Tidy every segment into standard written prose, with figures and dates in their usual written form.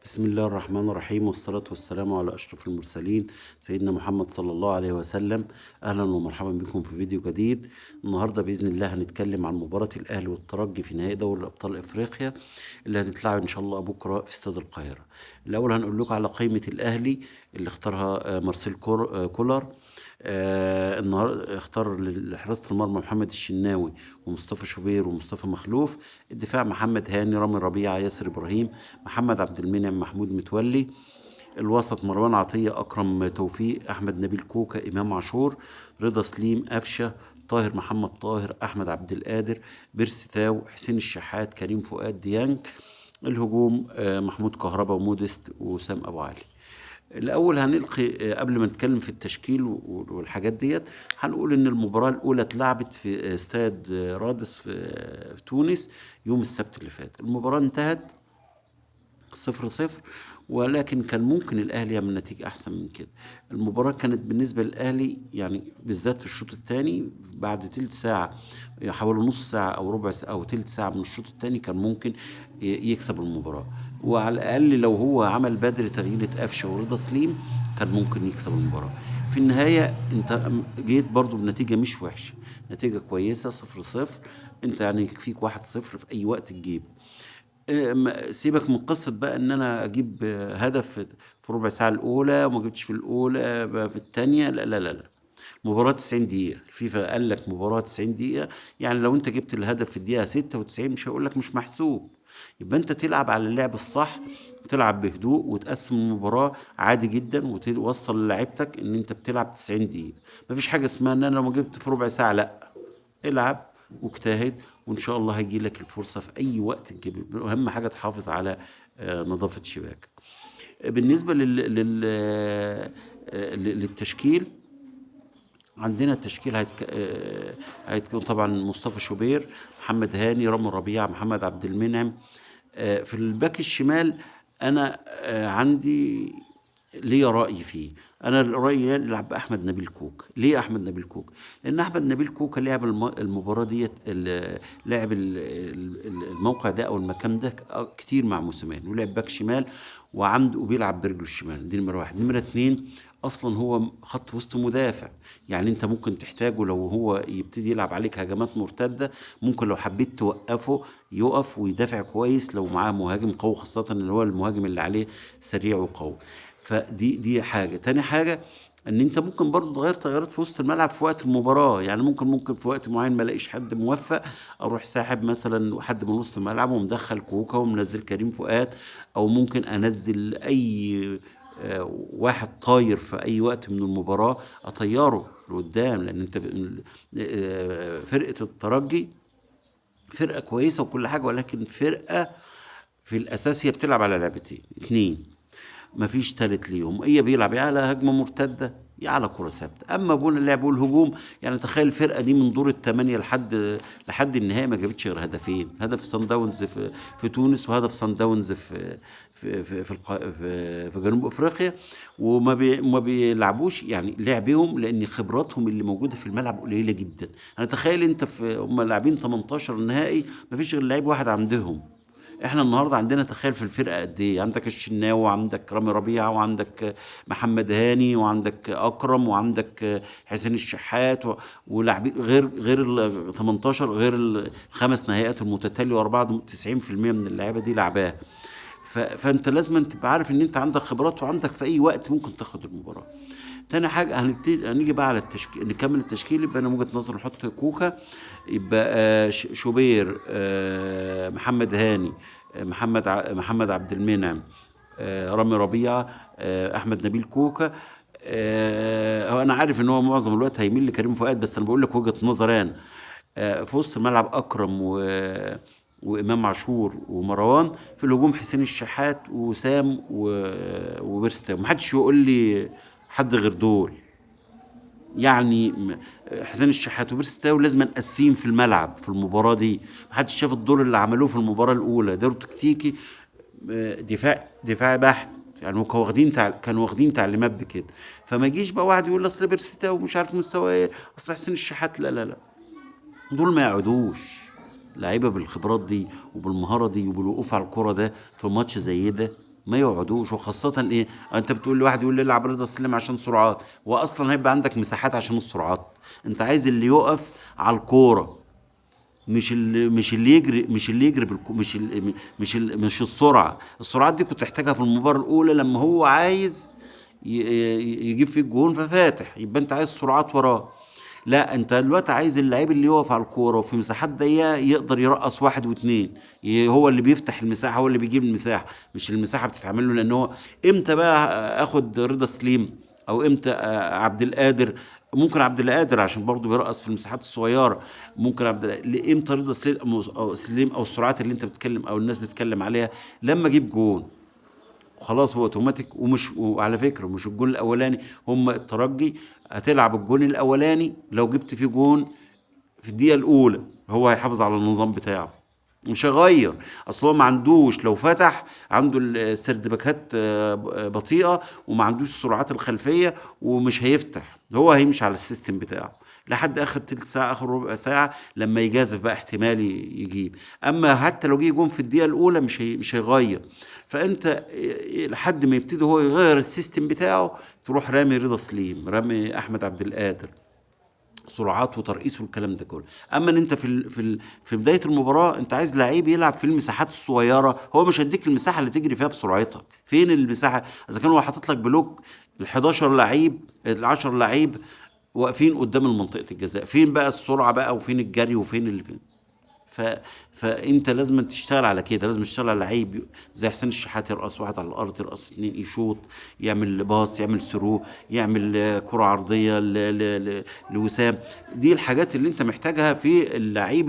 بسم الله الرحمن الرحيم، والصلاة والسلام على أشرف المرسلين سيدنا محمد صلى الله عليه وسلم. أهلا ومرحبا بكم في فيديو جديد. النهاردة بإذن الله هنتكلم عن مباراة الأهلي والترجي في نهائي دوري أبطال إفريقيا اللي هتتلعب إن شاء الله بكرة في استاد القاهرة. الأول هنقول لكم على قائمة الأهلي اللي اختارها مارسيل كولر. النهارده اختار لحراسة المرمى محمد الشناوي ومصطفى شوبير ومصطفى مخلوف، الدفاع محمد هاني، رامي ربيعة، ياسر إبراهيم، محمد عبد المنعم، محمود متولي، الوسط مروان عطية، أكرم توفيق، أحمد نبيل كوكا، إمام عاشور، رضا سليم، قفشة، طاهر محمد طاهر، أحمد عبد القادر، بيرسي تاو، حسين الشحات، كريم فؤاد، ديانج. الهجوم محمود كهربا ومودست وسام أبو علي. الأول هنلقي قبل ما نتكلم في التشكيل والحاجات ديت، هنقول إن المباراة الأولى اتلعبت في استاد رادس في تونس يوم السبت اللي فات. المباراة انتهت 0-0، ولكن كان ممكن الأهلي يعمل نتيجة أحسن من كده. المباراة كانت بالنسبة للأهلي بالذات في الشوط الثاني بعد تلت ساعة، حوالي نص ساعة أو ربع ساعة أو تلت ساعة من الشوط الثاني كان ممكن يكسب المباراة، وعلى الأقل لو هو عمل بدري تغيير قفشة ورضا سليم كان ممكن يكسب المباراة. في النهاية أنت جيت برضو بنتيجة مش وحشة، نتيجة كويسة 0-0، أنت يكفيك 1-0 في أي وقت تجيبه. سيبك من قصة بقى إن أنا أجيب هدف في ربع ساعة الأولى وما جبتش في الأولى في التانية، لا لا لا لا. مباراة 90 دقيقة، الفيفا قال لك مباراة 90 دقيقة، يعني لو أنت جبت الهدف في الدقيقة 96 مش هيقول لك مش محسوب. يبقى أنت تلعب على اللعب الصح، وتلعب بهدوء، وتقسم المباراة عادي جدا، وتوصل للاعيبتك إن أنت بتلعب 90 دقيقة. مفيش حاجة اسمها إن أنا لو ما جبت في ربع ساعة، لا، العب واجتهد وإن شاء الله هيجي لك الفرصة في أي وقت تجيب. أهم حاجة تحافظ على نظافة شباكك. بالنسبة للتشكيل، عندنا التشكيل هيتكون طبعا مصطفى شوبير، محمد هاني، رامي ربيعة، محمد عبد المنعم. في الباك الشمال أنا عندي ليا رأي فيه. أنا رأيي يلعب أحمد نبيل كوكا. ليه أحمد نبيل كوكا؟ لأن أحمد نبيل كوكا لعب المباراة ديت، لعب الموقع ده أو المكان ده كتير مع موسيماني، ولعب باك شمال وعنده وبيلعب برجله الشمال. دي نمرة واحد. نمرة اتنين، أصلاً هو خط وسط مدافع، يعني أنت ممكن تحتاجه لو هو يبتدي يلعب عليك هجمات مرتدة، ممكن لو حبيت توقفه يقف ويدافع كويس لو معاه مهاجم قوي، خاصة إن هو المهاجم اللي عليه سريع وقوي. فدي حاجة. تاني حاجة إن أنت ممكن برضو تغير تغيرات في وسط الملعب في وقت المباراة، يعني ممكن في وقت معين ما الاقيش حد موفق، أروح ساحب مثلاً حد من وسط الملعب ومدخل كوكا ومنزل كريم فؤاد، أو ممكن أنزل أي واحد طاير في أي وقت من المباراة أطيره لقدام، لأن أنت فرقة الترجي فرقة كويسة وكل حاجة، ولكن فرقة في الأساس هي بتلعب على لعبتين اتنين، مفيش تالت ليهم. هي بيلعب يا على هجمة مرتدة يا على كرة ثابتة. أما بون اللعب والهجوم، تخيل الفرقة دي من دور الثمانية لحد النهائي ما جابتش غير هدفين، هدف سان داونز في تونس وهدف سان داونز في جنوب أفريقيا، وما بيلعبوش لعبهم، لأن خبراتهم اللي موجودة في الملعب قليلة جدا. أنا تخيل أنت هم لاعبين 18 نهائي ما فيش غير لعيب واحد عندهم. احنا النهارده عندنا تخيل في الفرقه قد ايه، عندك الشناوي وعندك رامي ربيعه وعندك محمد هاني وعندك اكرم وعندك حسين الشحات ولاعبين غير ال 18، غير الخمس نهائيات المتتاليه ورا بعض، تسعين في المية من اللعيبه دي لعباها. فانت لازم تبقى عارف ان انت عندك خبرات وعندك في اي وقت ممكن تاخد المباراه. تاني حاجه هنيجي بقى على التشكيل، نكمل التشكيل. يبقى انا من وجهه نظري نحط كوكا، يبقى شوبير، محمد هاني، محمد عبد المنعم، رامي ربيعه، احمد نبيل كوكا. هو انا عارف ان هو معظم الوقت هيميل لكريم فؤاد، بس انا بقول لك وجهه نظري انا. في وسط الملعب اكرم وامام عاشور ومروان، في الهجوم حسين الشحات وسام وبيرسي تاو. محدش يقول لي حد غير دول، حسين الشحات وبيرسي تاو لازم نقسيم في الملعب في المباراة دي. محدش شاف الدور اللي عملوه في المباراة الأولى، دور تكتيكي، دفاع بحت، هو كانوا واخدين تعليمات بكده. فما يجيش بقى واحد يقول اصل بيرسي تاو مش عارف مستواه ايه، اصل حسين الشحات، لا لا لا، دول ما يقعدوش. لعيبة بالخبرات دي وبالمهارة دي وبالوقوف على الكرة ده في ماتش زي ده ما يقعدوش. وخاصة ايه، انت بتقول لواحد يقول لي العب رضا سليم عشان سرعات، واصلا هيبقى عندك مساحات عشان السرعات. انت عايز اللي يقف على الكورة، مش اللي يجري، مش اللي يجري مش ال مش ال مش السرعة. السرعات دي كنت تحتاجها في المباراة الاولى لما هو عايز يجيب فيه الجون ففاتح، يبقى انت عايز سرعات وراه. لا، انت دلوقتي عايز اللعيب اللي يقف على الكورة وفي مساحات ضيقه يقدر يرقص واحد واثنين، هو اللي بيفتح المساحة، هو اللي بيجيب المساحة، مش المساحة بتتعمل له. لان هو امتى بقى اخد رضا سليم او امتى عبد القادر؟ ممكن عبد القادر عشان برضه بيرقص في المساحات الصغيرة، ممكن عبد القادر. امتى رضا سليم او السرعات اللي انت بتتكلم او الناس بتتكلم عليها؟ لما اجيب جون خلاص هو اوتوماتيك. وعلى فكرة مش الجون الاولاني، هم الترجي هتلعب الجون الاولاني لو جبت فيه جون في الدقيقة الاولى هو هيحافظ على النظام بتاعه، مش هيغير. اصل هو ما عندوش، لو فتح عنده السردباكات بطيئه وما عندوش السرعات الخلفية ومش هيفتح، هو هيمشي على ال system بتاعه لحد اخر تلت ساعة، اخر ربع ساعة، لما يجازف بقى احتمال يجيب. اما حتى لو جه جون في الدقيقة الاولى مش هيغير. فانت لحد ما يبتدي هو يغير ال system بتاعه تروح رامي رضا سليم، رامي احمد عبد القادر، سرعات وترقيص والكلام ده كله. اما ان انت في بداية المباراة انت عايز لعيب يلعب في المساحات الصغيرة، هو مش هيديك المساحة اللي تجري فيها بسرعتك. فين المساحة اذا كان هو حاطط لك block ال 11 لعيب، ال 10 لعيب واقفين قدام المنطقة الجزاء، فين بقى السرعة بقى وفين الجري وفين اللي فين؟ فانت لازم تشتغل على كده، لازم تشتغل على لعيب زي حسين الشحات، يرقص واحد على الارض، يرقص اتنين، يشوط، يعمل باص، يعمل through، يعمل كرة عرضية لوسام. دي الحاجات اللي انت محتاجها في اللعيب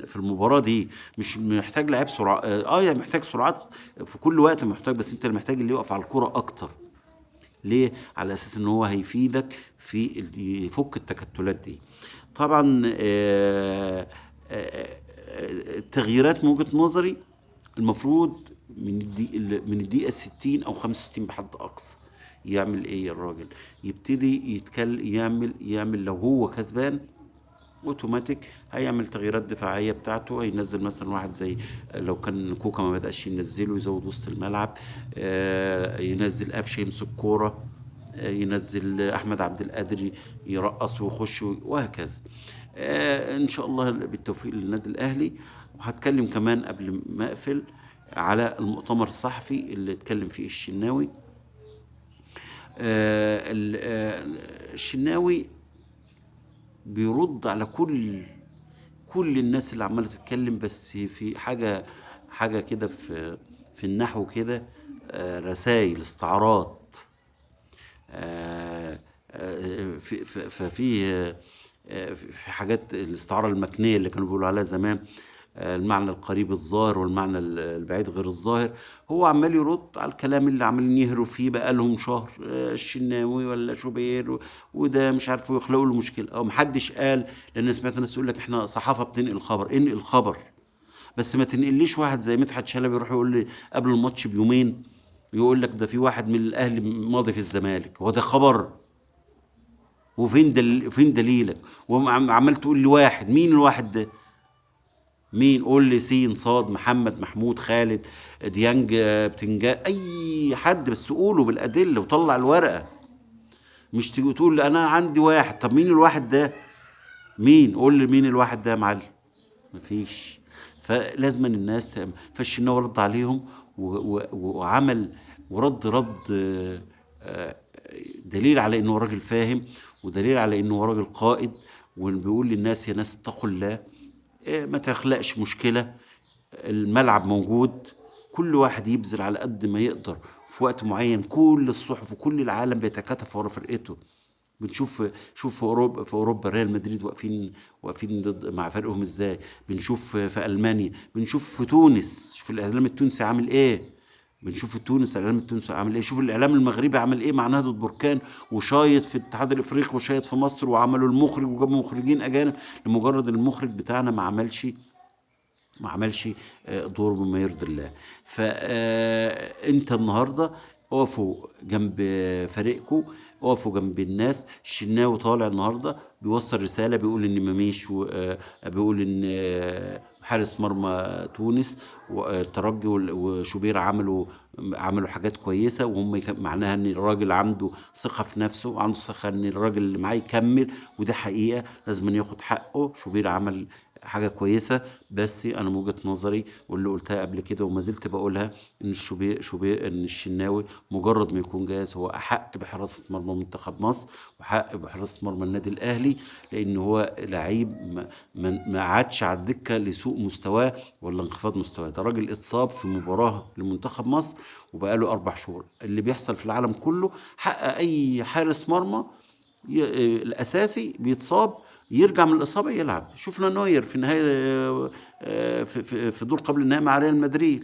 في المباراة دي. مش محتاج لعيب سرعة، يعني محتاج سرعات في كل وقت محتاج، بس انت محتاج اللي يقف على الكرة اكتر. ليه؟ على اساس ان هو هيفيدك في يفك التكتلات دي. طبعا التغييرات من وجهة نظري المفروض من الدقيقة 60 أو 65 بحد أقصى. يعمل إيه الراجل؟ يبتدي يتكلم، يعمل لو هو كسبان اوتوماتيك هيعمل تغييرات دفاعية بتاعته، هينزل مثلا واحد زي لو كان كوكا ما بدأش ينزله، يزود وسط الملعب، ينزل قفشه يمسك كورة، ينزل احمد عبد القادر يرقص ويخش وهكذا. ان شاء الله بالتوفيق للنادي الاهلي. وهتكلم كمان قبل ما اقفل على المؤتمر الصحفي اللي اتكلم فيه الشناوي. الشناوي بيرد على كل الناس اللي عماله تتكلم، بس في حاجة كده في النحو كده، رسائل استعارات، ففي في حاجات الاستعارة المكنية اللي كانوا بيقولوا عليها زمان، المعنى القريب الظاهر والمعنى البعيد غير الظاهر. هو عمال يرد على الكلام اللي عمالين يهروا فيه بقالهم شهر، الشناوي ولا شوبير وده مش عارف، يخلقوا له مشكلة. او محدش قال، لان سمعت ناس تقول لك احنا صحافة بتنقل خبر. انقل خبر، بس ما تنقليش واحد زي مدحت شلبي يروح يقول لي قبل الماتش بيومين يقول لك ده في واحد من الاهلي ماضي في الزمالك. هو ده خبر؟ وفين فين دليلك؟ وعمال تقول لي واحد، مين الواحد ده؟ مين؟ قول لي سين صاد محمد محمود خالد ديانج بتنجان، اي حد، بس قوله بالادلة وطلع الورقة. مش تيجي تقول انا عندي واحد. طب مين الواحد ده؟ مين؟ قول لي مين الواحد ده يا معلم؟ مفيش. فلازم الناس فالشناوي رد عليهم وعمل ورد رد دليل على انه راجل فاهم، ودليل على انه راجل قائد، وبيقول للناس يا ناس اتقوا الله، ما تخلقش مشكلة، الملعب موجود، كل واحد يبذل على قد ما يقدر في وقت معين. كل الصحف وكل العالم بيتكاتف ورا فرقته. بنشوف شوف في اوروبا ريال مدريد واقفين ضد مع فريقهم ازاي، بنشوف في المانيا، بنشوف في تونس، شوف الاعلام التونسي عامل ايه، بنشوف في تونس الاعلام التونسي عامل ايه، شوف الاعلام المغربي عامل ايه مع نهضة بركان، وشايط في الاتحاد الافريقي وشايط في مصر، وعملوا المخرج وجابوا مخرجين اجانب لمجرد المخرج بتاعنا ما عملش دور بما يرضي الله. فانت النهارده اقفوا جنب فريقكم، اقفوا جنب الناس. الشناوي طالع النهارده بيوصل رسالة، بيقول ان مميش بيقول ان حارس مرمى تونس والترجي وشوبير عملوا حاجات كويسة، وهم معناها ان الراجل عنده ثقة في نفسه، وعنده ثقة ان الراجل اللي معاه يكمل، وده حقيقة لازم ياخد حقه. شوبير عمل حاجة كويسة، بس انا من وجهه نظري واللي قلتها قبل كده وما زلت بقولها، ان شوبير ان الشناوي مجرد ما يكون جاهز هو احق بحراسه مرمى منتخب مصر، وحق بحراسه مرمى النادي الاهلي، لان هو لعيب ما قعدش على الدكة لسوء مستواه ولا انخفاض مستواه. ده راجل اتصاب في مباراة لمنتخب مصر وبقاله 4 شهور. اللي بيحصل في العالم كله، حق اي حارس مرمى الاساسي بيتصاب يرجع من الإصابة يلعب. شفنا نوير في نهاية في دور قبل النهائي مع ريال مدريد،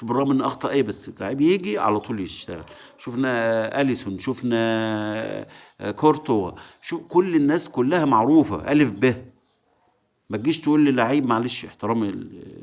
بالرغم ان اخطا ايه، بس اللعيب يجي على طول يشتغل. شفنا اليسون، شفنا كورتوا، شو كل الناس كلها معروفة الف ب. ما تجيش تقول لي لعيب، معلش احترامي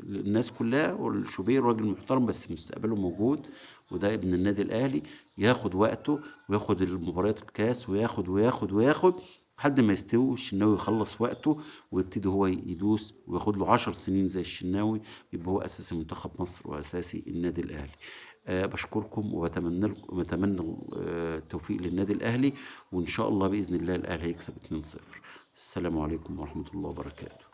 للناس كلها، والشوبير راجل محترم بس مستقبله موجود، وده ابن النادي الاهلي، ياخد وقته وياخد المباريات الكاس وياخد وياخد وياخد لحد ما يستوي الشناوي، يخلص وقته ويبتدي هو يدوس وياخد له 10 سنين زي الشناوي، يبقى هو اساسي منتخب مصر واساسي النادي الاهلي. بشكركم وبتمنى لكم، وبتمنى التوفيق للنادي الاهلي، وان شاء الله باذن الله الاهلي هيكسب 2-0. السلام عليكم ورحمة الله وبركاته.